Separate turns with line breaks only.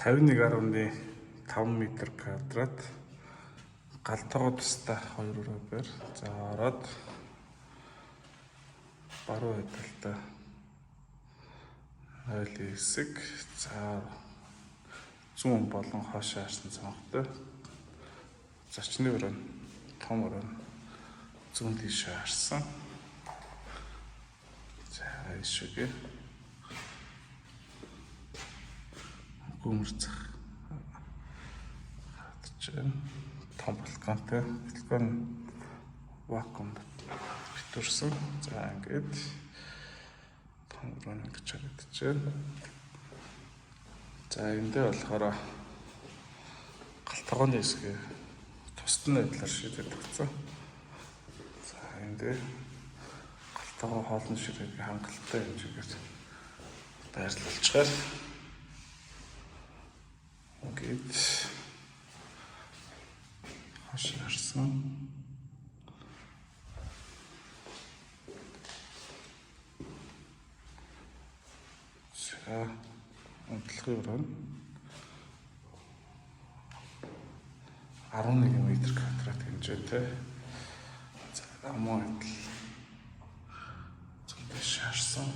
51.5 м квадрат гал тогоо тустай хоёр өрөө байр. За ороод баруун хавьталтай нойлын хэсэг. За зүүн болон хойш харсан цонхтой. Зочны өрөө нь том өрөө нь зүүн тийш харсан. За ишүүгээ гүмэр зах харагдаж байна. Том балконтой. Балкон вакуум битүүрсэн. За ингээд том өрөө нь ингэж харагдаж байна. За энэ дээр болохоор гал тогооны хэсгээ тусдан байдлаар шийдээд өгсөн. За энэ дээр гал тогоо хоолны ширээг хангалттай хэмжээгээр байрлуулчихаар ингээд хаш харсан. За унтлагын өрөө нь 11 м квадрат хэмжээтэй. За амуу адил зүүн тийш харсан.